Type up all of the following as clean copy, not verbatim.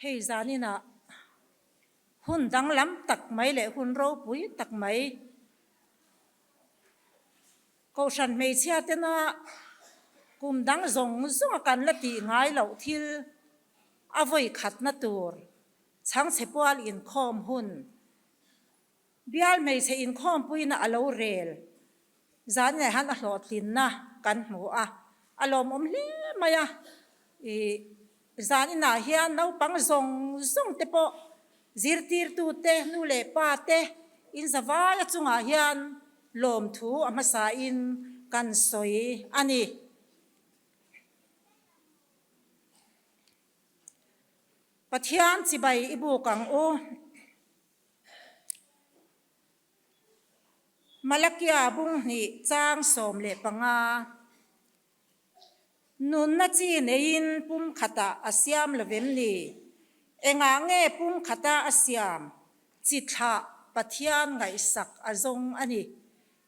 Hei zaninah hun danglam tak mai leh hun ropui tak mai Kohhran hmeichhia tena kum dang zawng zawnga kan la tih ngai loh thil a vawi khatna tur chhangchhe pual inkhawm hun Bial hmeichhe inkhawmpuina a lo rel zan ngei han a hlawhtlinna kan hmu a, a lawmawm hle mai a. Ih, zan inah hian naupang zawng zawng te pawh zirtirtute, nu leh pa te inzavaia chungah hian lawmthu a hmasain kan sawi a ni. Pathian chibai i buk ang u. Malakia bung hnih chang 15. Nunna chi neiin pum khatah a siam lo vem ni? Engah nge pum khata a siam? Chi thlah Pathian ngaihsak a zawng a ni.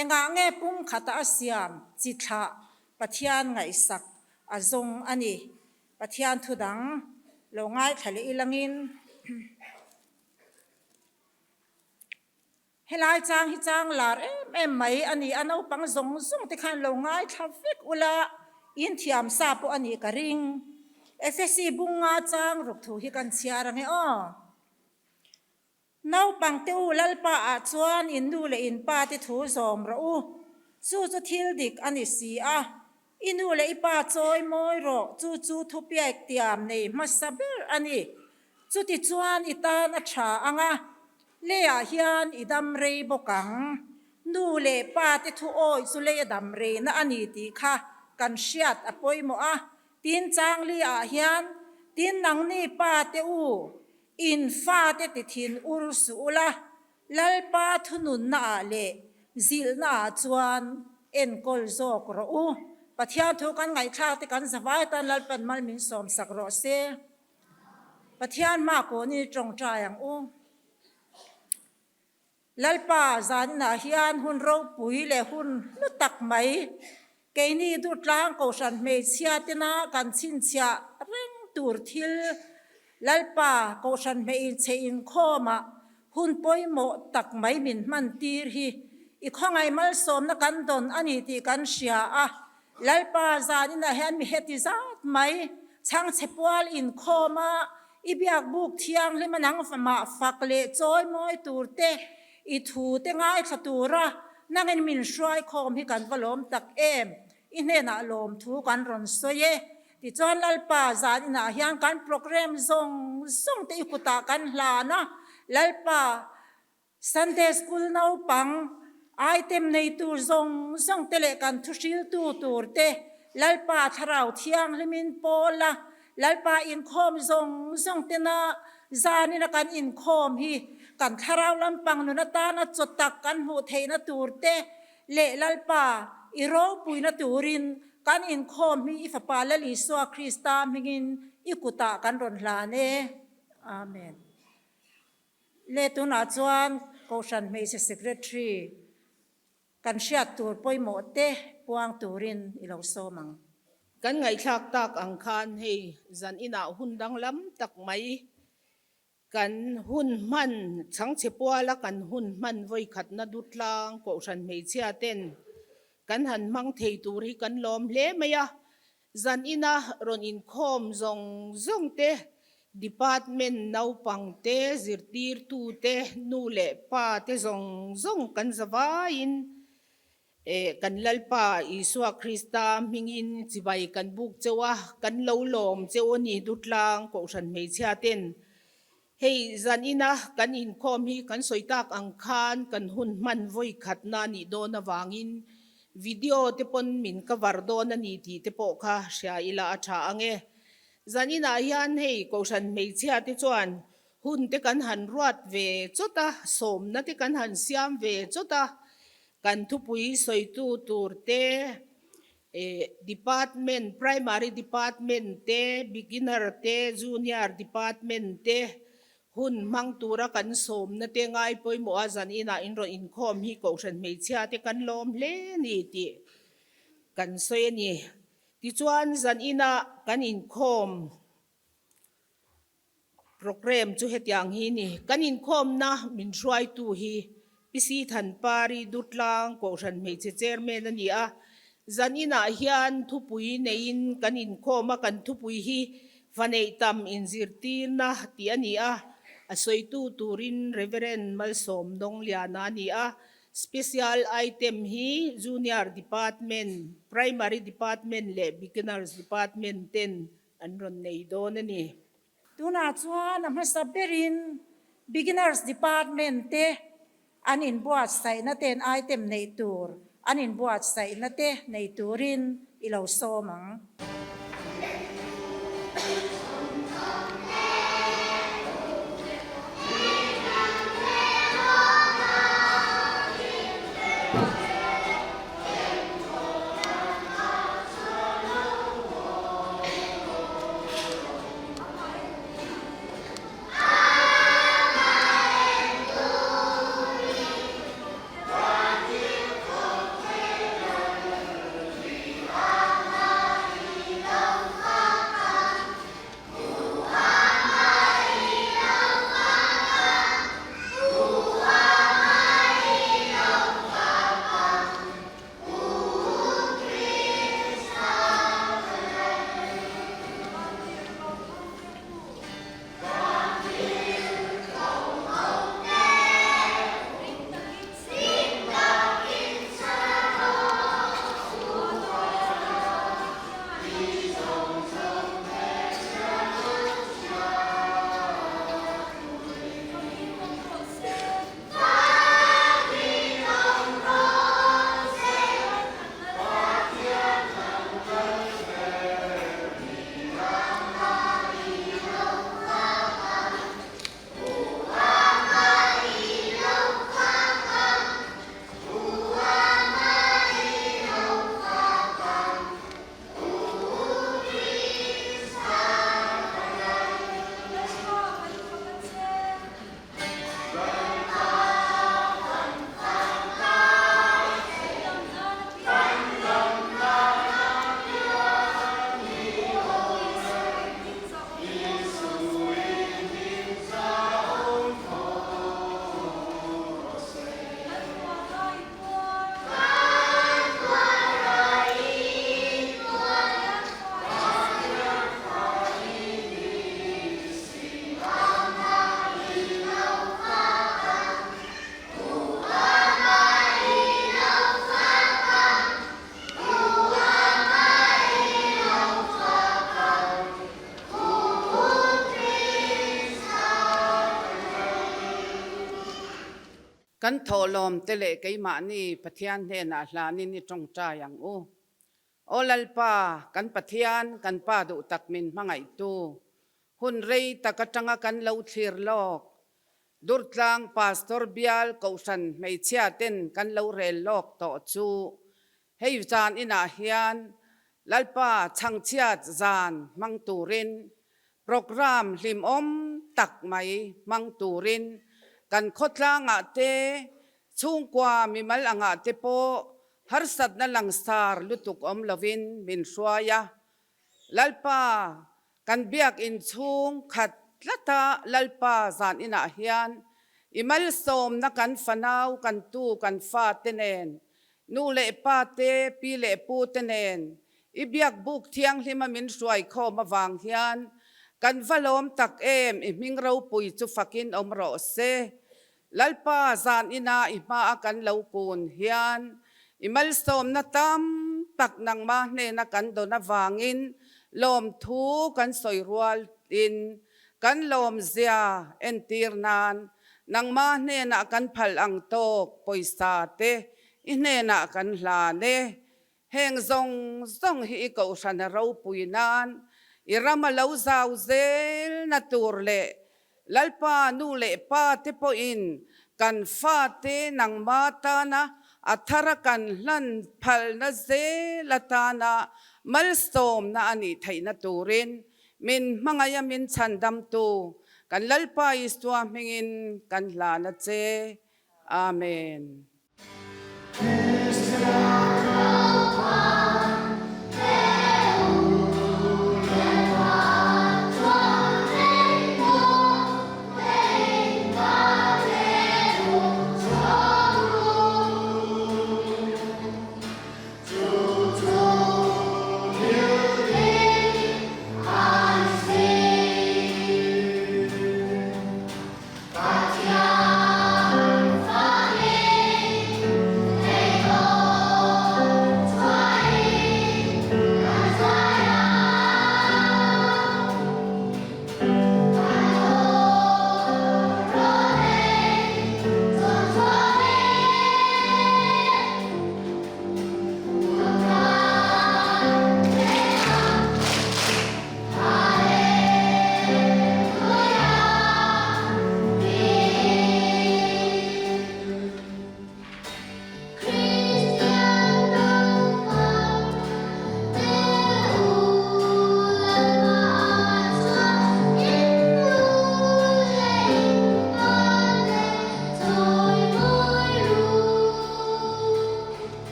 Engah nge pum khata a siam? Chi thlah Pathian ngaihsak a zawng a ni. Pathian thu dang lo ngaithla leh ilangin. Helai chang hi chang lar em em mai a ni a, naupang zawng zawng te khan lo ngaithla vek ula, in thiam sa pawh a nih ka ring. Efesi bunga chang ruk thu hi kan chhiar ange aw. Naupang te u Lalpa ah chuan in nu leh in pa te thu zawm rawh u, chu chu thil dik a ni si a, I nu leh i pa chawi mawi rawh, chu chu thupiaik tiam nei hmasa ber a ni. Chutichuan i tan a tha ang a, leiah hian i dam rei bawk ang. Nu leh pa te thu awih chu lei a dam reina a ni tih kha kan hriat a pawimawh a. Tin changli ah hian, Tin nangni pa te u, in fa te ti thin ur suh ula, Lalpa thununnaah leh zilhnaah chuan enkawl zawk rawh u. Pathian thu kan ngaihthlak te kan zavai atan Lalpan mal min sawmsak rawh se. Pathian hma kawnin i tawngtai ang u. Lalpa zaninah hian hun ropui leh hun hlu tak mai Keini Durtlang Kohhran hmeichhia tena kan chhinchhiah reng tur thil Lalpa Kohhran hmeichhe inkhawmah hun pawimawh tak mai min hman tir hi i khawngaih malsawmna kan dawn a ni tih kan hria a. Lalpa zaninah hian mi heti zat mai chhangchhe pual inkhawma i biakbuk thianghlim a nangmah fak leh chawi mawi tur te I thu te ngaithla tura nangin min hruai khawm hi kan va lawm tak em? I hnenah lawm thu kan rawn sawi e. Tichuan Lalpa zan inah hian kan programme zawng zawng te i kutah kan hlan a, Lalpa Sunday School naupang item nei tur zawng zawng te leh kan thu hriltu tur te Lalpa Thlarau Thianghlimin pawl a, Lalpa inkhawm zawng zawng tena zanina kan inkhawm hi kan thlarau lampang nun atana chaw tak kan hmuh theihna tur te leh Lalpa i ropuina turin kan inkhawm hi i Fapa Lal Isua Krista hmingin i kutah kan rawn hlan e. Amen. Le tunah chuan Kohhran Hmeichhe Secretary Kan hriat tur pawimawh te puang turin i lo sawm ang. Kan ngaihthlak tak ang khan hei zan inah hun danglam tak mai kan hun hman chhangchhe puala kan hun hman vawikhatna dutlang kohhran hmeichhia ten kan han hmang thei tur hi kan lawm hle mai a. Zan ina rawn inkhawm zawng zawng te, department naupang te, zirtirtu te, nu leh pa te zawng zawng kan za vaiin kan Lalpa Isua Krista hmingin chibai kan buk cheu a, kan lo lawm cheu a ni Dutlang Kohhran hmeichhia ten. Hei zan ina kan inkhawm hi kan sawi tak ang khan kan hun hman vawi khatna a nih dawn avangin video te pawn min cover dawn a ni tih te pawh kha hria ila a tha ang e. Zan inah hian hei Kohhran hmeichhia te chuan hun te kan han ruat ve chawt a, sawmna te kan han siam ve chawt a, kan thupui sawitu tur te, Department, Primary Department te, Beginner te, Junior Department te hun hmang tura kan sawmna te ngai pawimawh a zan inah in rawn inkhawm hi Kohhran hmeichhia te kan lawm hle ni tih kan sawi a ni. Tichuan zan inah kan inkhawm. Programme chu hetiang hi ni. Kan inkhawmna min hruaitu hi Pi Thanpari Dutlang Kohhran Hmeichhe Chairman a ni a. Zaninah hian thupui neiin kan inkhawm a, kan thupui hi Faneih tam inzirtirna tih a ni a. A sawitu turin Rev. Malsawm Dawngliana a ni a. Special item hi Junior Department, Primary Department leh Beginners Department ten an rawn nei dawn a ni. Tunah chuan a hmasa berin Beginners Department te an inbuatsaihna ten item neih tur an inbuatsaihna te nei turin i lo sawm ang. Kan thawhlawm te leh keimahni Pathian hnenah hlanin i tawngtai ang u. Aw Lalpa, kan Pathian, kan Pa duh tak min hmangaihtu, hun rei tak atanga kan lo thlir lawk, Durtlang Pastor bial Kohhran hmeichhia ten kan lo rel lawk tawh chu hei zan inah hian Lalpa chhangchhiat zan hmang turin Programme hlimawm tak mai hmang turin kan khawtlangah te, chhungkua mimal angah te pawh harsatna langsar lutuk awm lovin min hruai a. Lalpa, kan biakinn chhung khat tlata Lalpa zan inah hian i malsawmna kan fanau, kan tu, kan fate nen, nu leh pa te, pi leh pu te nen I biakbuk thianghlima min hruaikhawm avang hian kan va lawm tak em, i hming ropui chu fakin awm rawh se. Lalpa zan ina i hmaa kan lo kun hian i malsawmna tam tak nangmah hnena kan dawn avangin lawmthu kan sawi rual in kan lawmzia entir nan nangmah hnenah kan phal ang tawk pawisa te i hnenah kan hlan e. Heng zawng zawng hi i kohhran a ropui nan, i ram a lo zau zelna tur leh Lalpa nu leh pa te pawhin kan fate nangma tana a thara kan hlan phalna zel atana malsawmna a nih theihna turin min hmangaih a min chhandamtu kan Lalpa Isua hmingin kan hlan a che. Amen.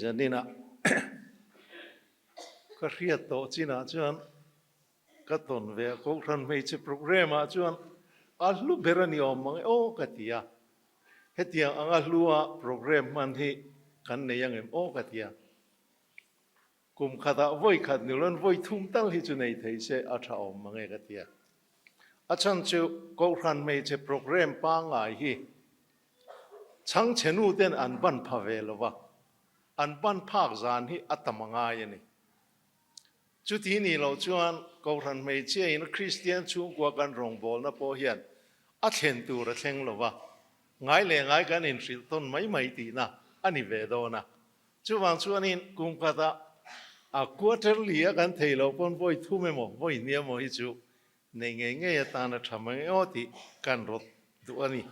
zaninah ka hriat tawh chinah chuan ka tawn ve a, Kohhran hmeichhe programme ah chuan a hlu ber a ni awm mang e aw ka ti a, hetiang anga hlua programme hman hi kan nei angem aw ka ti a. Kum khatah vawi khat ni loin vawi thum tal hi chu nei thei se a tha awm mange ka ti a. A chhan chu Kohhran hmeichhe programme pangngai hi chhangchhe nu ten an ban pha ve lo va, an ban phak zan hi a tam a ngai a ni. Chuti ni lo chuan Kohhran hmeichhia in Kristian chhungkua kan rawngbawlna pawh hian a thlen tur a thleng lo va, ngai leh ngai kan inhrilh tawn mai mai tihna a ni ve dawn a. Chuvang chuanin kum khatah a quarterly a kan thei loh pawn vawi thum emaw vawi hnih emaw hi chu nei ngei ngei atan a tha mai emaw tih kan rawt duh a ni.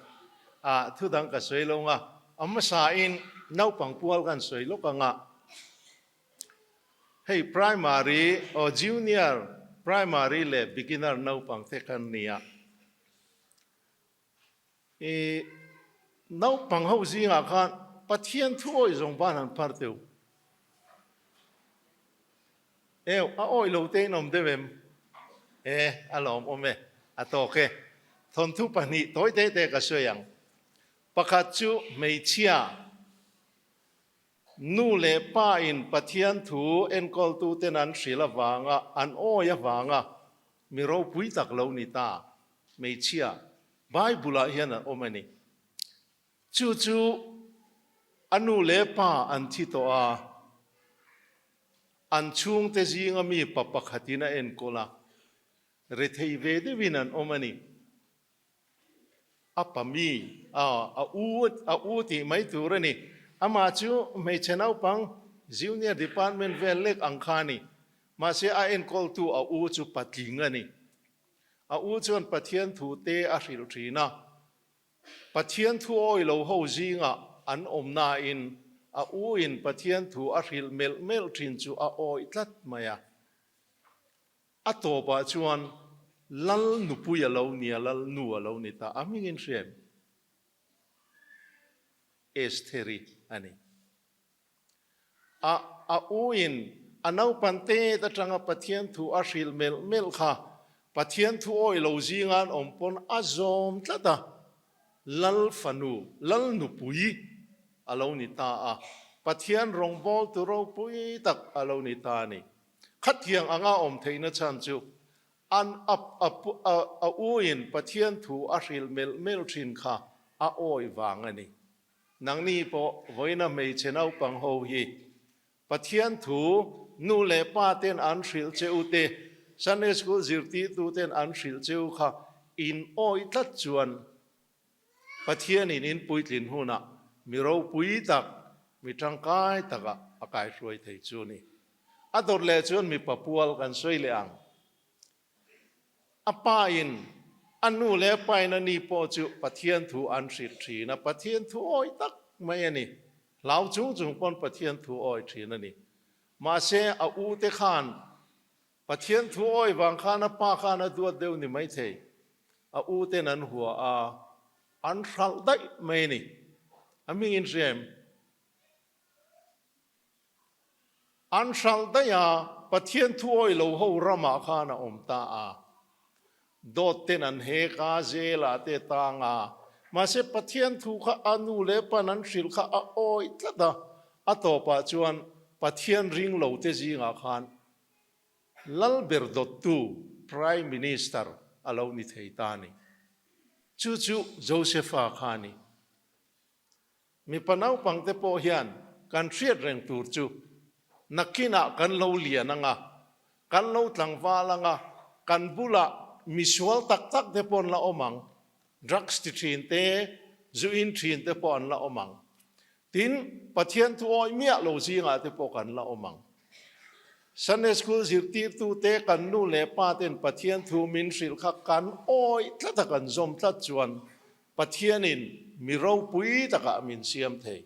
A thu dang ka sawi lo nga, a hmasain naupang pual kan sawi lawk anga hei primary aw junior primary leh beginner naupang te kan nia. I naupang ho zingah khan Pathian thu awih zawng ban han phar teu. Eu, a awih lo te in awm deuh em? E, a lawm awm e, a tawk e. Thawnthu pahnih tawi te te ka sawi ang. Pakhat chu hmeichhia, nu leh pa in Pathian thu enkawltu ten an hrilh avanga, an awi avanga mi ropui tak lo ni ta, hmeichhia, Bible-ah hian an awm a ni. Chu chu a nu leh pa an thi tawh a, an chhungte zinga mi pa pakhatin a enkawl a, rethei ve deuhin an awm a ni. A pa mi, a, a u, a u tih mai tur a ni. Amah chu hmeichhe naupang Junior Department vel lek ang kha a ni. Mahse a enkawltu a u chu patling a ni. A u chuan Pathian thu te a hrilh thin a, Pathian thu awi lo ho zingah an awm nain a u in Pathian thu a hrilh melh melh thin chu a awi tlat mai a. A tawpah chuan Lal nupui a lo ni a, Lal nu a lo ni ta a hmingin hriat Estheri a ni. A a u in a naupan tet atanga Pathian thu a hrilh melh melh kha Pathian thu awih lo zinga an awm pawn a zawm tlat a, Lal fanu, Lal nupui a lo ni ta a, Pathian rawngbawltu ropui tak a lo ni ta a ni. Khatiang anga awm theihna chhan chu an a a a u in Pathian thu a hrilh melh melh thin kha a awih vang a ni. Nangni pawh vawiina hmeichhe naupang ho hi Pathian thu nu leh pa ten an hrilh che u te, Sunday School zirtirtu ten an hrilh che u kha in awih tlat chuan Pathianin in puitlin hunah mi ropui tak, mi tangkai takah a kaihruai thei chu ni. A dawt leh chuan mipa pual kan sawi leh ang. A pa in, a nu leh a pa in a ni pawh chu Pathian thu an hrilh thin a, Pathian thu awih tak mai a ni. Hlau chung chung pawn Pathian thu awih thin a ni. Mahse, a u te khan Pathian thu awih vang khan a pa khan a duat deuh ni maithei. A u ten an hua a, an hralh daih mai a ni. A hming in hria em? An hralh daih a, Pathian thu awih lo ho ramah khan a awm ta a. Dawt ten an hek a, zelah te tang a. Mahse Pathian thu kha a nu leh pan an hrilh kha a awih tlat a, a tawpah chuan Pathian ring lo te zingah khan Lalber dawttu Prime Minister a lo ni thei ta a ni. Chu chu Josepha kha a ni. Mipa naupangte pawh hian kan hriat reng tur chu nakinah kan lo lian anga, kan lo tlangval anga, kan bulah misual tak tak te pawh an la awm ang, drugs ti thin te, zu in thin te pawh an la awm ang. Tin, Pathian thu awih miah lo zingah te pawh kan la awm ang. Sunday School zirtirtute kan nu leh pa ten Pathian thu min hrilh kha kan awih tlat a, kan zawm tlat chuan Pathianin mi ropui takah min siam thei.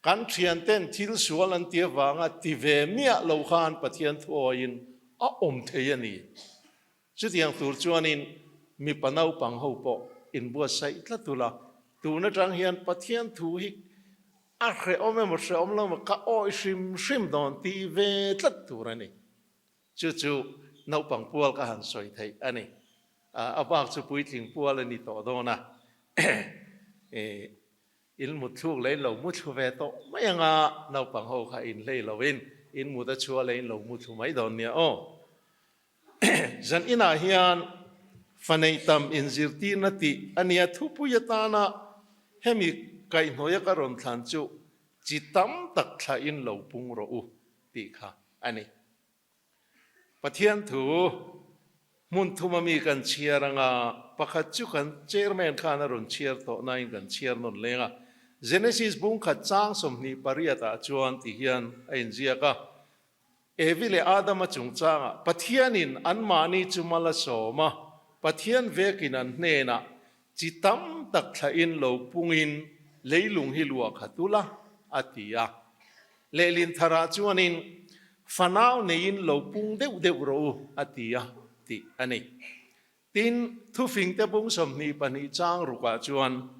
Kan thianten thil sual an ti avanga ti ve miah lo khan Pathian thuawiin a awm thei a ni. Chutiang tur chuanin mipa naupang ho pawh inbuatsaih tlat ula, tun atang hian Pathian thu hi. A hrehawm emaw hrehawm lo emaw ka awih hrim hrim dawn tih ve tlat tur a ni. Chu chu naupang pual ka han sawi theih a ni. A bak chu puitling pual a ni tawh dawn a. In mutthluk leh in lo muthlu ve tawh mai anga naupang ho kha in hlei loin in mut a chhuah leh in lo muthlu mai dawn nia aw. Zan inah hian fanei tam inzirtirna tih a nia thupui atana hemi kaihhnawia ka rawn thlan chu chi tam tak thla in lo pung rawh u tih kha a ni. Pathian thu hmun thuma mi kan chhiar anga pakhat chu kan chairman khan a rawn chhiar tawh nain kan chhiar nawn leng a. Genesis bung khat chang 28 ah chuan ti hian a inziak a, Evi leh Adama chungchangah Pathianin anmahni chu mal a sawm a, Pathian vekin an hnenah chi tam tak thlahin lo pungin leilung hi luah khat ula, a ti a. Lehlin tharah chuanin fanau neiin lo pung deuh deuh rawh u, a ti a, tih a ni. Tin, thufingte bung 22 chang rukah chuan,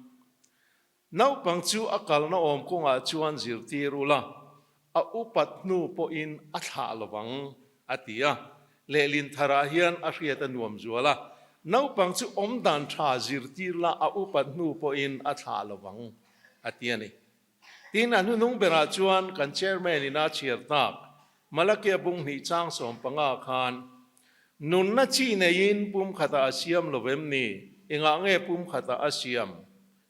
Naupang chu a kalna awm kawngah chuan zirtir ula, a upat hnu pawhin a thlah lo vang, a ti a. Lehlin tharah hian a hriat a nuam zual a, naupang chu awm dan tha zirtir la, a upat hnu pawhin a thlah lo vang, a ti a ni. Tin, a hnuhnung berah chuan kan chairman in a chhiar tak Malakia bung hnih chang 15 khan, Nunna chi neiin pumkhatah a siam lo vem ni? Engah nge pumkhatah a siam?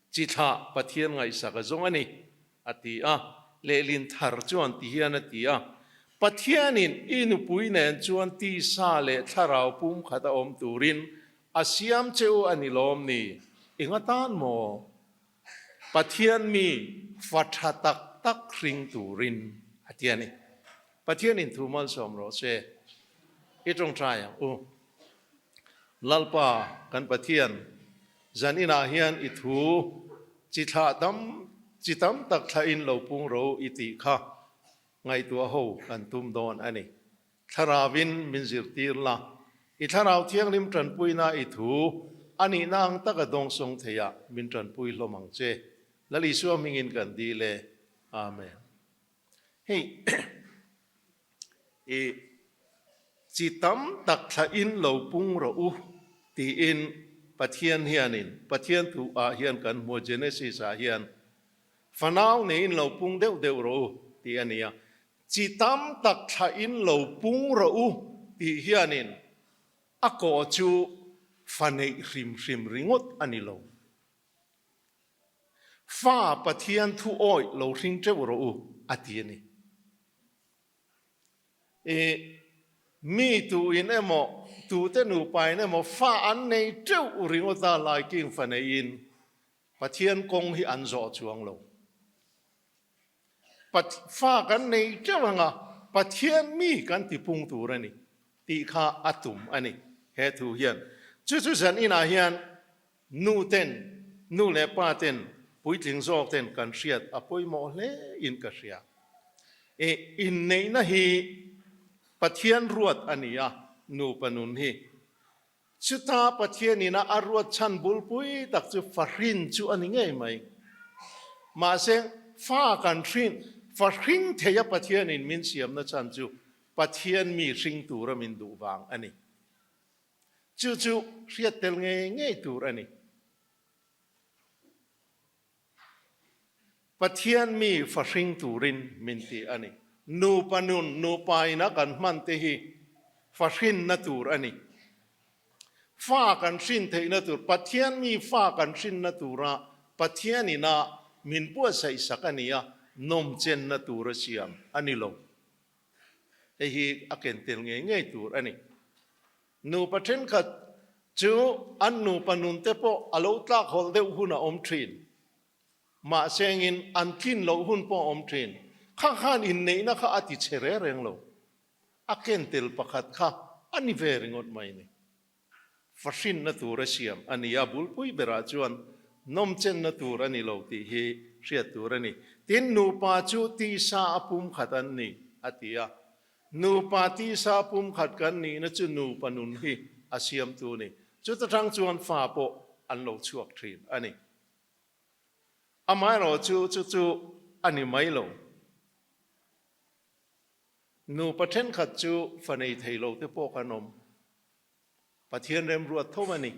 Chi thlah Pathian ngaihsak a zawng a ni, a ti a. Lehlin thar chuan ti hian a ti a, Pathianin i nupui nen chuan tisa leh thlarau pumkhat a awm turin a siam che u a ni lawm ni? Eng atan maw? Pathian mi fa tha tak tak hring turin a ti a ni. Pathianin thu malsawm rawh se. I tawngtai ang u. Lalpa kan Pathian, zan inah hian i thu chi thlah tam chi tam tak thlahin lo pung ro i tih kha ngaihtuah ho kan tum dawn a ni. Thlaravin min zirtir la, i thlarau thianghlim tanpuina i thu a nihna ang taka dawngsawng theiah min tanpui hlawm ang che. Lal Isua hmingin kan dil e. Amen. Hei i chi tam tak thlahin lo pung rawh u tiin Pathian hianin Pathian thu ah hian kan hmu a Genesis ah hian fanau neiin lo pung deuh deuh rawh u tih a ni a. Chi tam tak thlahin lo pung rawh u tih hianin a kawh chu fa neih hrim hrim ringawt a ni lo. Fa Pathian thu awih lo hring teuh rawh u, a ti a ni. I mi tu in emaw, tute nupa in emaw fa an nei teuh ringawt a, laiking fa neiin Pathian kawng hi an zawh chuang lo. Fa kan nei teuh anga Pathian mi kan tipung tur a ni tih kha a tum a ni he thu hian. Chu chu zan inah hian Nu ten, nu leh pa ten, puitling zawk ten kan hriat a pawimawh hle in ka hria. I inneihna hi Pathian ruat a ni a, nupa nun hi. Chuta Pathian ina a ruat chhan bulpui tak chu fahrin chu a ni ngei mai. Mahse, fa kan hrin, fahring theia Pathian in min siamna chhan chu Pathian mi hring tura min duh vang a ni. Chu chu hriat tel ngei ngei tur a ni. Pathian mi fahring turin min ti a ni. Nupa nun, nupa ina kan hman te hi fahrinna tur a ni. Fa kan hrin theihna tur, Pathian mi fa kan hrinna tura Pathian ina min buatsaih sak a ni a, nawmchenna tur a siam a ni lo. Hei hi a ken tel ngei ngei tur a ni. Nupa thenkhat chu an nupa nun te pawh a lo tlak hawlh deuh hun a awm thin. Mahse engin an tlin loh hun pawh a awm thin. Kha khan inneihna kha a ti chhe reng reng lo. A ken tel pakhat kha a ni ve ringawt mai ni. Fahrinna tur a siam a ni a, bulpui berah chuan nawmchenna tur a ni lo tih hi hriat tur a ni. Tin, nupa chu tisa a pumkhat an ni, a ti a. Nupa tisa pumkhat kan nihna chu nupa nun hi a siamtu a ni. Chuta tang chuan fa pawh an lo chhuak thin a ni. Amaherawhchu chu chu. a ni mai lo. Nupa thenkhat chu fa nei thei lo te pawh kan awm. Pathian remruat tho a ni.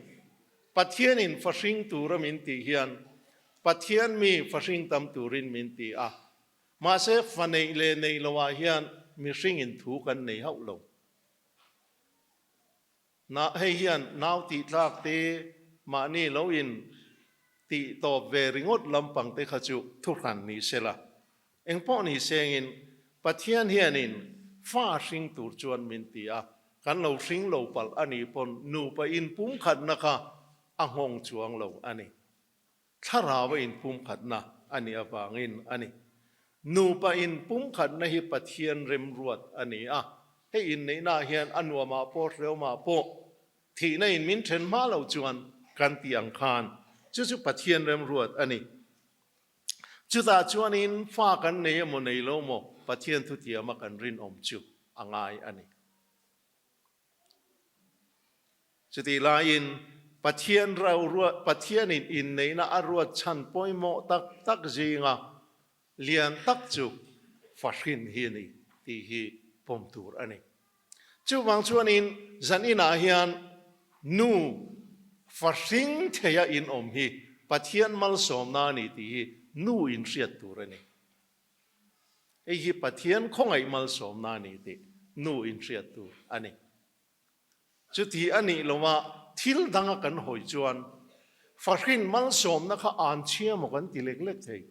Pathianin fa hring tura min tih hian Pathian mi fa hring tam turin min ti a. Mahse fa neih leh neih loah hian mihringin thu kan nei hauh lo. Na hei hian nau tih tlak te mahni lo in tih tawp ve ringawt lampang te kha chu thuhran ni se la. Engpawh ni sengin Pathian hianin fa hring tur chuan min ti a, kan lo hring lo palh a nih pawn nupa inpumkhatna kha a nghawng chuang lo a ni. Thlarau a inpumkhatna a nih avangin a ni. Nupa inpumkhatna hi Pathian remruat a ni a, hei inneihnaah hian a nuamah pawh hreawmah pawh thihna in min then hma lo chuan kan tih ang khan chu chu Pathian remruat a ni. Chutah chuanin fa kan nei emaw nei lo maw Pathian thutiama kan rinawm chu a ngai a ni. Chutih laiin Pathian rau ruat Pathianin inneihna a ruat chhan pawimawh tak tak zinga lian tak chu fahrin hi a ni tih hi pawm tur a ni. Chuvang chuanin zan inah hian nu fahring theia inawm hi Pathian malsawmna a ni tih hi nu inhriat tur a ni. Hei hi Pathian khawngaih malsawmna a ni tih nu inhriat tur a ni. Chuti a nih loa thil danga kan hawi chuan fahrin malsawmna kha an chhia maw kan ti lek lek thei.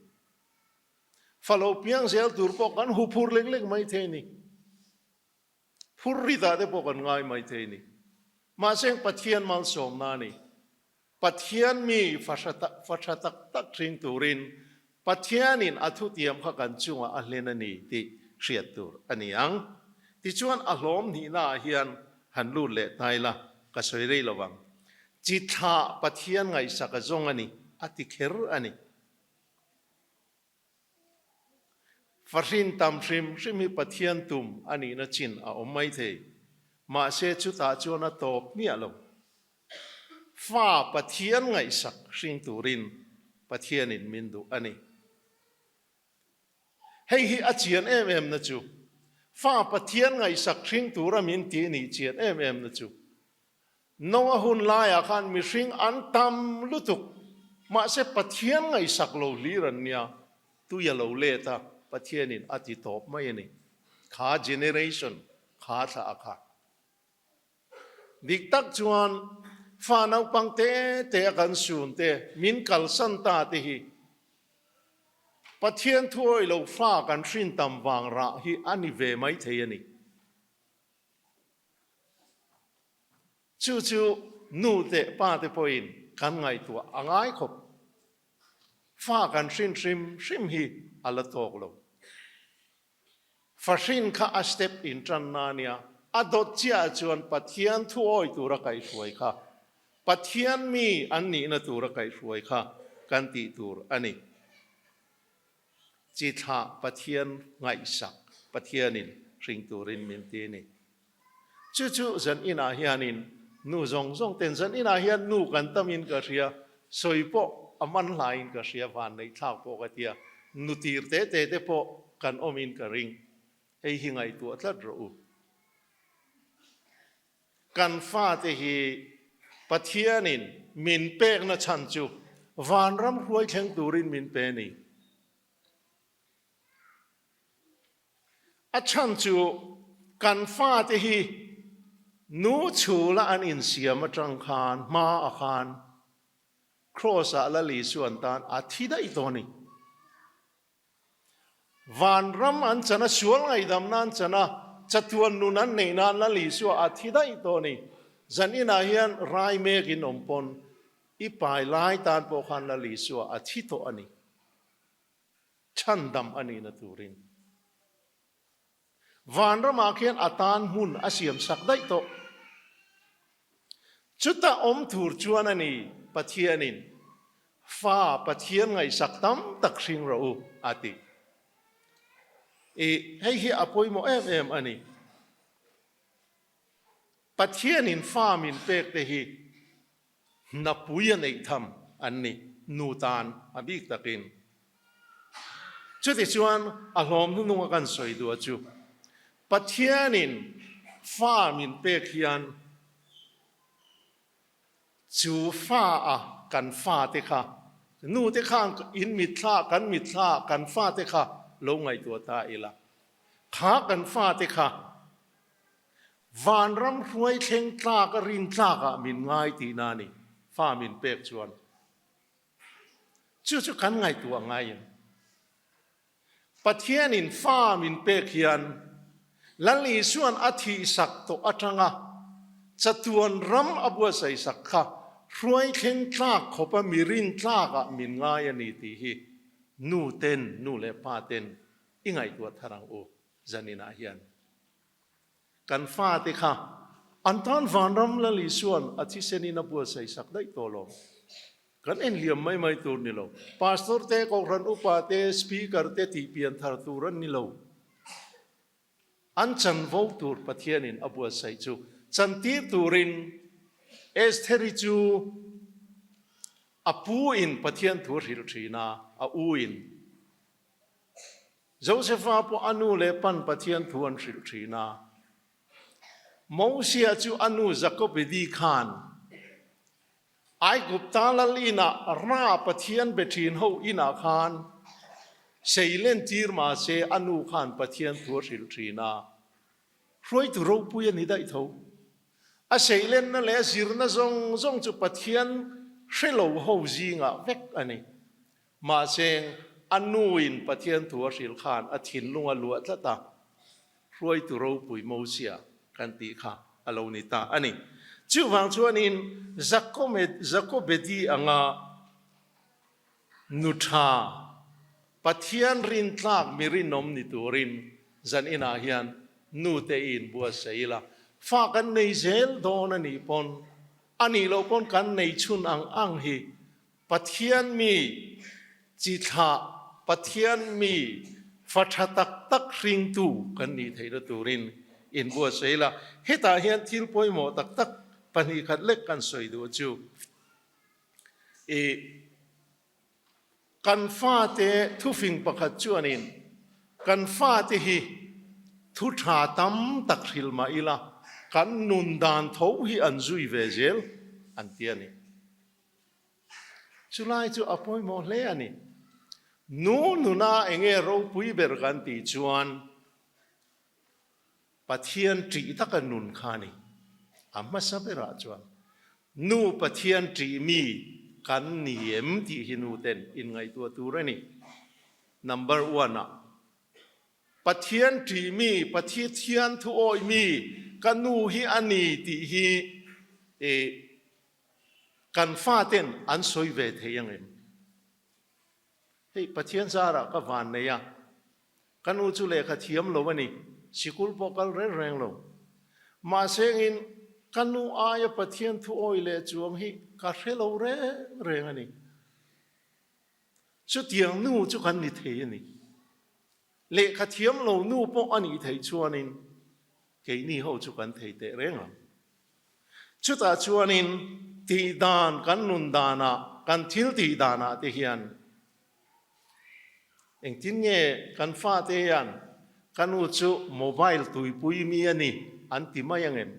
Fa lo piang zel tur pawh kan hu phur lek lek mai thei a ni. Phur ritah te pawh kan ngai mai thei a ni. Mahse Pathian malsawmna a ni. Pathian mi fa tha tak tak hring turin Pathianin a thutiam kha kan chungah a hlen a ni tih hriat tur a ni ang. Tichuan a hlawm hnihnaah hian han lut leh ta ila ka sawi rei lo vang. Chi thlah Pathian ngaihsak a zawng a ni a ti kher a ni. Fahrin tam hrim hrim hi Pathian tum a nihna chin a awm mai thei. Mahse chutah chuan a tawp miah lo. Fa Pathian ngaihsak hring turin Pathianin min duh a ni. Hei hi a chian em em na chu, fa Pathian ngaihsak hring tura min ti nih chian em em na chu, Noa hun laiah khan mihring an tam lutuk, mahse Pathian ngaihsak lo hlir an nia, tui a lo let a, Pathianin a ti tawp mai a ni. Kha generation kha thla a kha. Dik tak chuan fa naupang te te a kan sun te, min kalsan ta te hi Pathian thuawih lo fa kan hrin tam vang rah hi a ni ve mai thei a ni. Chu chu nu teh pa te pawhin kan ngaihtuah a ngai khawp. Fa kan hrin hrim hrim hi a la tawk lo. Fa hrin kha a step in tanna a nia, a dawt chiahah chuan Pathian thuawi tura kaihhruai kha, Pathian mi an nihna tura kaihhruai kha kan tih tur a ni. Chi thlah Pathian ngaihsak Pathianin hring turin min ti a ni. Chu chu zan inah hianin nu zawng zawng ten zan inah hian nu kan tamin ka hria, sawi pawh a man hlaiin ka hria, van neih thlak pawh ka tia, nu tir te te te pawh kan awmin ka ring. Hei hi ngaihtuah tlat rawh u. Kan fate hi Pathianin min pekna chhan chu vanram hruai thleng turin min pe a ni. A chhan chu kan fate hi nu chhula an insiam atang khan hma a khan Kraws-ah Lal Isuan tan a thi daih tawh a ni. Vanram an chan a, sual ngaihdamna an chan a, chatuan nun an neih nan Lal Isua a thi daih tawh a ni. Zan inah hian rai mek in awm pawn i pai lai tan pawh khan Lal Isua a thi tawh a ni. Chhandam a nihna turin. Vanramah khian a tan hmun a siam sak daih tawh. Chuta awm tur chuan a ni Pathianin fa Pathian ngaihsak tam tak hring rawh u a ti. I hei hi a pawimawh em em a ni. Pathianin fa min pek te hi hnapui a neih tham an ni, nu tan a bik takin. Chutichuan a hlawm hnunung a kan sawi duh a chu Pathianin fa min pek hian chu fa a kan fate kha nu te khan in mitthla kan mitthla kan fate kha lo ngaihtuah ta ila kha kan fate kha Vanram hruai thleng tlak a rin tlak ah min ngai tihna a ni fa min pek chuan. Chu chu kan ngaihtuah ngaiin Pathianin fa min pek hian Lal Isuan a thihsak tawh atanga chatuan ram a buatsaihsak kha hruai thleng tlak khawpa mi rin tlakah min ngai a ni tih hi nu ten, nu leh pa ten i ngaihtuah thar ang u zaninah hian. Kan fate kha an tan vanram Lal Isuan a thisenin a buatsaihsak daih tawh lo. Kan enliam mai mai tur ni lo. Pastor te, Kohhran upa te, Speaker te tih pian thar tur an ni lo. An chanvo tur Pathianin a buatsaih chu chantir turin Estheri chu a pu in Pathian thu a hrilh thin a, a u in. Josefa pawh a nu leh pan Pathian thu an hrilh thin a. Mosia chu a nu Jakobedi khan Aigupta lal inah Ra Pathian be thin ho inah khan seilen tir mahse a nu khan Pathian thu a hrilh thin a. Hruaitu ropui a ni daih tho. A seilenna leh a zirna zawng zawng chu Pathian hre lo ho zingah vek a ni. Mahse, a nuin Pathian thu a hrilh khan a thinlung a luah tlat a, hruaitu ropui Mosia kan tih kha a lo ni ta a ni. Chuvang chuanin Jakobedi anga nu tha, Pathian rintlak mi rinawm ni turin zan inah hian nute i inbuatsaih ila, fa kan nei zel dawn a nih pawn, a nih loh pawn kan nei chhun ang ang hi Pathian mi chi thlah, Pathian mi fa tha tak tak hringtu kan nih theihna turin inbuatsaih ila. Hetah hian thil pawimawh tak tak pahnihkhat lek kan sawi duh chu i kan fate thufing pakhat chuanin kan fate hi thu tha tam tak hrilh mah ila kan nun dan tho hi an zui ve zel an ti a ni. Chulai chu a pawimawh hle a ni. Nu nuna enge ropui ber kan tih chuan Pathian ṭih taka nun kha a ni. A hmasa berah chuan nu Pathian ṭih mi kan ni em tih hi nu ten inngaihtuah tur a ni. Number one ah Pathian ṭih mi, Pathian thu awih mi ka nu hi a ni tih hi Kan faten an sawi ve thei ang em? Hei Pathian zarah ka van nei a, ka nu chu lehkha thiam lo a ni, sikul pawh kal reng reng lo. Mahse engin ka nu aia Pathian thu awi leh chuang hi ka hre lo reng reng a ni. Chutiang nu chu kan ni thei a ni. Lehkha thiam lo nu pawh a nih theih chuanin keini ho chu kan thei teh reng ang. Chutah chuanin tihdan kan nun danah, kan thil tih danah te hian engtin nge kan fate hian ka nu chu mobile tuipui mi a ni an ti mai ang em?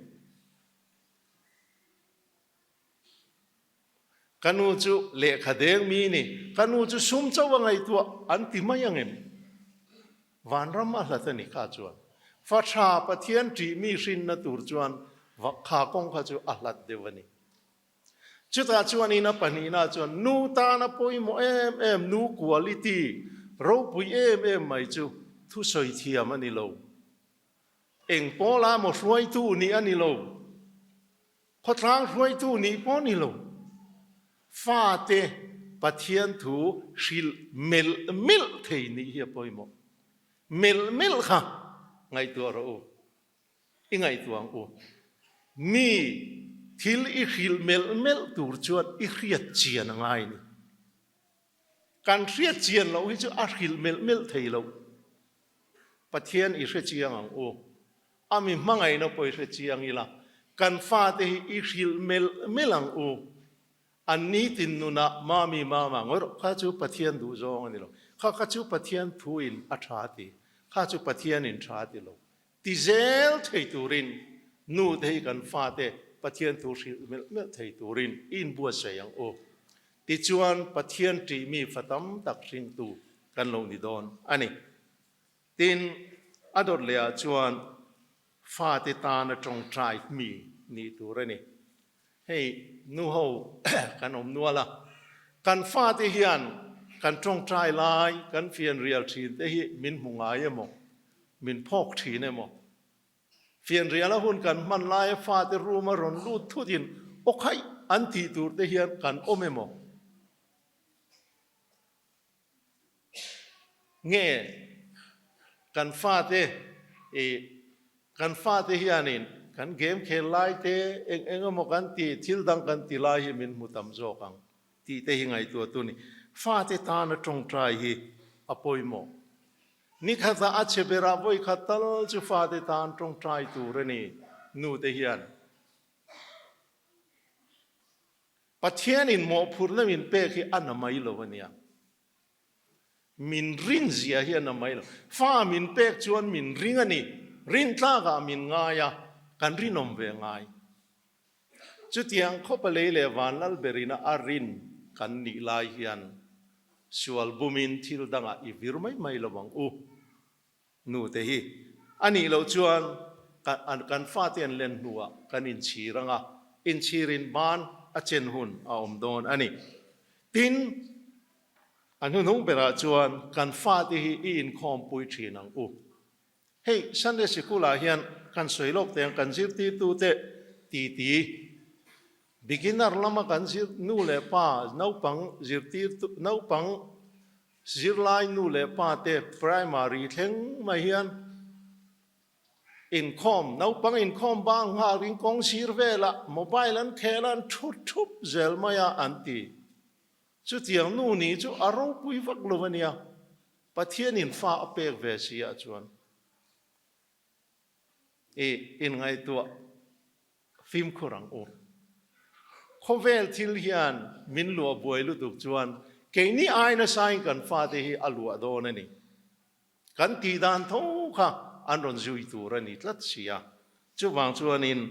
Ka nu chu lehkha deng mi a ni, ka nu chu sum chauh a ngaihtuah an ti mai ang em? Vanram a hlat a ni kha chuan fa tha Pathian ṭih mi hrinna tur chuan kha kawng kha chu a hlat deuh a ni. Chutah chuan ina pahnihna chuan nu tana pawimawh em em, nu quality ropui em em mai chu thusawi thiam a ni lo. Eng pawla maw hruaitu nih a ni lo. Khawtlang hruaitu nih pawh ni lo, fate Pathian thu hrilh melh melh thei nih hi a pawimawh. Melh melh kha ngaihtuah rawh u, i ngaihtuah ang u. Mi thil i hrilh melh melh tur chuan i hriat chian a ngai ni. Kan hriat chian loh hi chu a hrilh melh melh thei lo. Pathian i hre chiang ang u. A mi hmangaihna pawh i hre chiang ila, kan fate hi i hrilh melh melh ang u. An nitin nunah mami mama ngawi rawh, kha chu Pathian duh zawng a ni lo. Kha kha chu Pathian thu in a tha ti, kha chu Pathian in tha ti lo. Ti zel thei turin nu te hi kan fate Pathian thu hrilh melh melh thei turin i inbuatsaih ang u. Tichuan Pathian ṭihmi fa tam tak hringtu kan lo ni dawn a ni. Tin, a dawt leh ah chuan fate tana tawngtai mi nih tur a ni. Hei nu ho kan awm nual a, kan fate hian kan tawngtai lai, kan fianrial thin te hi min hmu ngai emaw, min phawk thin emaw? Fianriala hun kan hman laia fate room a rawn lut thut in aw khaih an tih tur te hian kan awm emaw? Nge kan fate i kan fate hianin kan game khel lai te eng eng emaw kan ti thil dang kan ti lai hi min hmu tam zawk ang tih te hi ngaihtuah tu ni. Fate tana tawngtai hi a pawimawh. Nikhatah a chhe berah vawikhat tal chu fate tan tawngtai tur a ni nu te hian. Pathianin mawhphurhna min pek hi a na mai lo a nia. Min rin zia hi a na mai lo. Fa min pek chuan min ring a ni. Rin tlakah min ngai a, kan rinawm ve ngai. Chutiang khawpa lei leh van lal berina a rin kan nih lai hian sual bumin thil dangah i vir mai mai lo ang u. Nu te hi a nih loh chuan kan fate an len hnuah kan inchhir ang a, inchhirin ban a chen hun a awm dawn a ni. Tin, a hnuhnung berah chuan kan fate hi i inkhawmpui thin ang u. Hei Sunday Sikul-ah hian kan sawi lawk teh ang, kan zirtirtute titi, beginner lama kan zir nu leh pa naupang zirtirtu naupang Zirlai nu leh pa te primary thleng mai hian inkhawm, naupang inkhawm bang nghal in kawng sir velah mobile an khel a, an thu thup zel mai a an ti. Chutiang nu nih chu a ropui vak lo a nia, Pathianin fa a pek ve si ah chuan i inngaihtuah Fimkhur ang u. Khawvel thil hian min luah buai lutuk chuan keini ai nasain kan fate hi a luah dawn a ni. Kan tih dan tho kha an rawn zui tur a ni tlat si a. Chuvang chuanin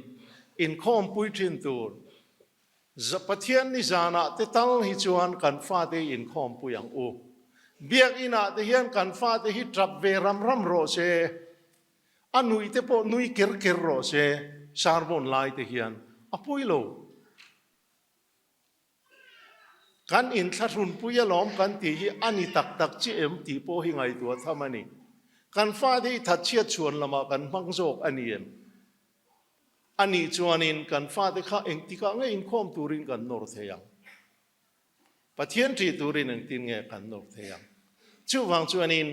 inkhawmpui thin tur Pathian ni zanah te tal hi chuan kan fate hi inkhawmpui ang u. Biakinah te hian kan fate hi tap ve ram ram rawh se. A nuih te pawh nui ker ker rawh se, sermon lai te hian a pawi lo. Kan inthlahrunpui alawm kan tih hi a ni tak tak chiah em tih pawh hi ngaihtuah tham a ni. Kan fate hi thatchhiat chhuan lamah kan hmang zawk a ni em? A nih chuanin kan fate kha engtikah nge inkhawm turin kan nawr thei ang? Pathian ṭih turin engtin nge kan nawr thei ang? Chuvang chuanin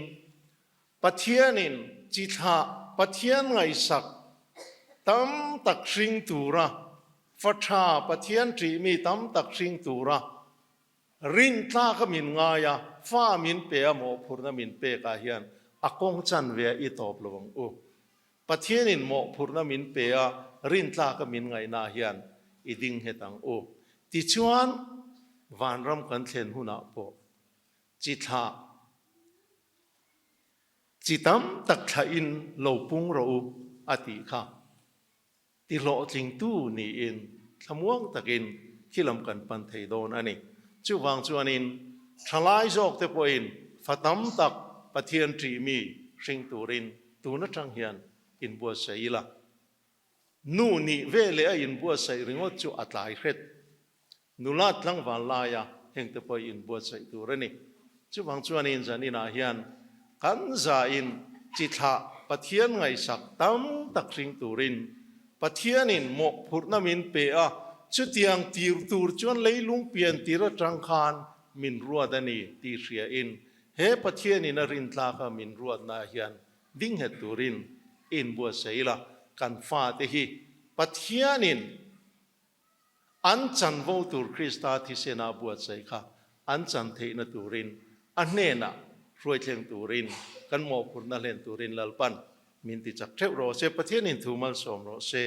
Pathianin chi thlah Pathian ngaihsak tam tak hring tura fa tha Pathian ṭihmi tam tak hring tura rintlak a min ngai a, fa min pe a mawhphurhna min pek ah hian a kawng chanve a i tawp lo ang u. Pathianin mawhphurhna min pe a rintlak a min ngaihna ah hian i ding nghet ang u. Tichuan vanram kan thlen hunah pawh chi thlah Chi tam tak thlahin lo pung rawh u a tih kha ti hlawhtlingtu niin thlamuang takin khi lam kan pan thei dawn a ni. Chuvang chuanin thalai zawkte pawhin fa tam tak Pathian ṭihmi hring turin tun aṭang hian inbuatsaih ila. Nu nih veleh a inbuatsaih ringawt chu a tlai hret. Nula tlangval laia hengte pawh i inbuatsaih tur a ni. Chuvang chuanin zaninah hian kan zain chi thlah Pathian ngaihsak tam tak hring turin Pathianin mawhphurhna min pe a, chutiang tir tur chuan leilung pian tir atang khan min ruat a ni tih hriain he Pathianin a rintlaka min ruatna hian ding nghet turin i inbuatsaih ila, kan fate hi Pathianin An chanvo tur Krista thisena buatsaih kha an chan theihna turin a hnenah hruaithleng turin kan mawhphurhna hlen turin Lalpan min ti chak theuh rawh se, Pathianin thu malsawm rawh se.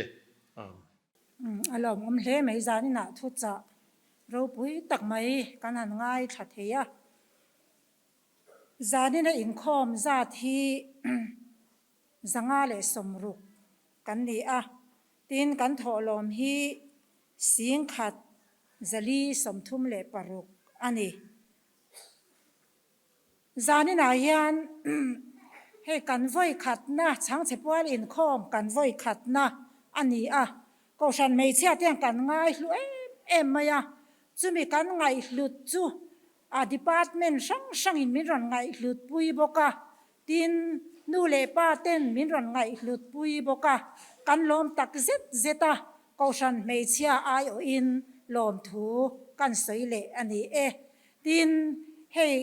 Amen. A lawmawm hle mai zaninah thuchah ropui tak mai kan han ngaithla thei a. Zanina inkhawm zat hi 160 kan ni a, tin kan thawhlawm hi 1436 a ni. Zaninah hian hei kan vawi khatna chhangchhe pual inkhawm kan vawi khatna a ni a, Kohhran hmeichhia te hian kan ngaihlu em em mai a, chumi kan ngaihhlut chu a department hrang hrangin min rawn ngaihhlut pui bawk a, tin nu leh pa ten min rawn ngaihhlut pui bawk a, kan lawm tak zet zet a, Kohhran hmeichhia aiawhin lawmthu kan sawi leh a ni e. Tin, hei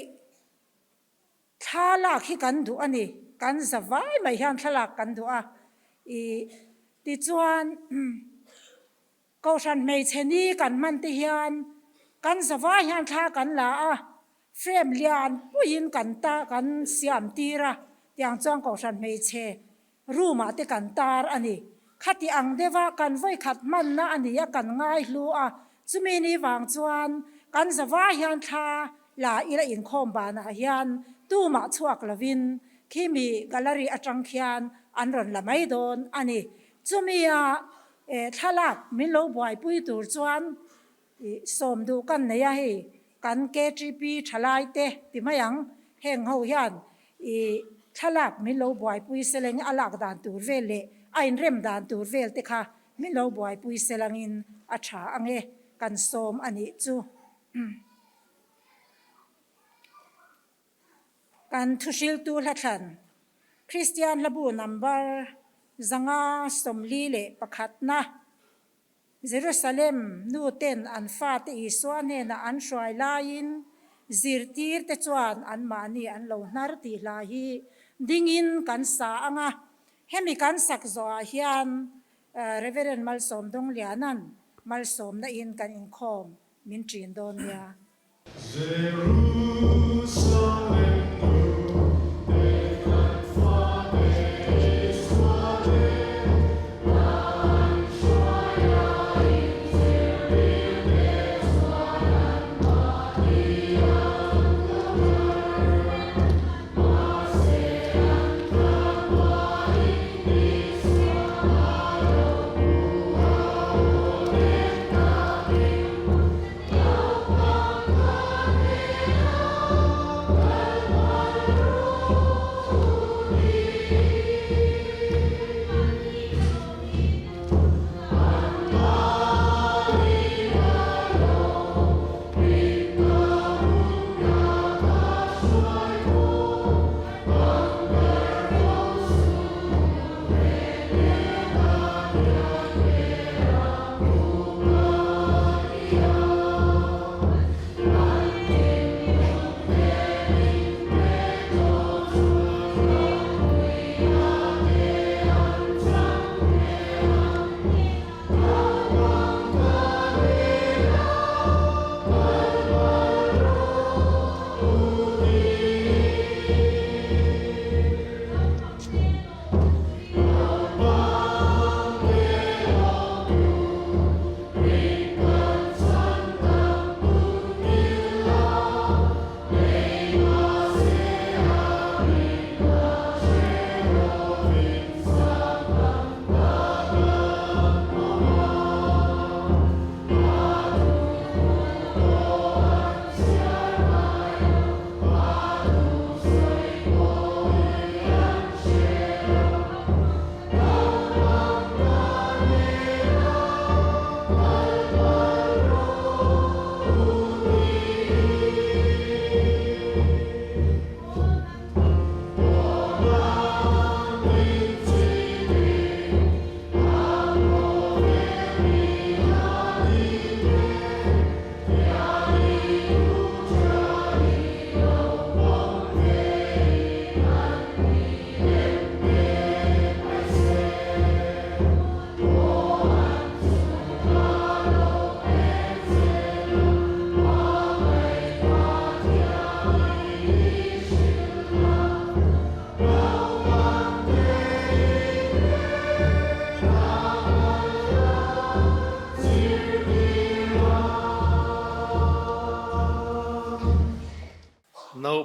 thlalak hi kan duh a ni, kan za vai mai hian thlalak kan duh a, ih tichuan Kohhran hmeichhe ni kan hman te hian kan za vai hian thla kan la a, frame lian puiin kan ta kan siam tir a, tiang chuan Kohhran hmeichhe room ah te kan tar a ni. Khati ang deuh a kan vawikhat hmanna a ni a kan ngai hlu a, chumi ni vang chuan kan zavai hian thla la ila inkhawm banah hian tumah chhuak lovin khimi gallery atang khian an rawn la mai dawn a ni. Chumi a thlalak min lo buaipui tur chuan sawm duh kan nei a hei kan KTP thalai te ti mai ang heng ho hian I thlalak min lo buaipui seleng a lak dan tur vel leh a inrem dan tur vel te kha min lo buaipui selangin a tha ang e, kan sawm a nih chu. Kan thuhriltu hlathlan Kristian hlabu number 541na. Jerusalem nu ten an fate Isua hnenah an hruai laiin zirtir te chuan anmahni an lo hnar tih hla hi dingin kan sa ang a. Hemi kan sak zawhah hian Reverend Malsawm Dongliana'n malsawmna in kan inkhawm min ṭin dawn nia.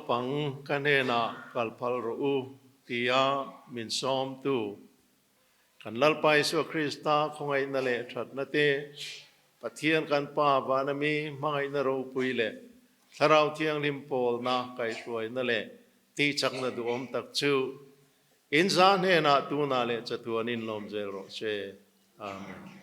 Naupang ka hnenah kal phal rawh u tia min sawmtu kan Lalpa Isua Krista khawngaihna leh thatna te, Pathian kan Pa vana mi hmangaihna ropui leh Thlarau Thianghlim pawlna kaihhruaina leh tihchakna duhawm tak chu in za hnenah tunah leh chatuanin lawm zel rawh se. Amen.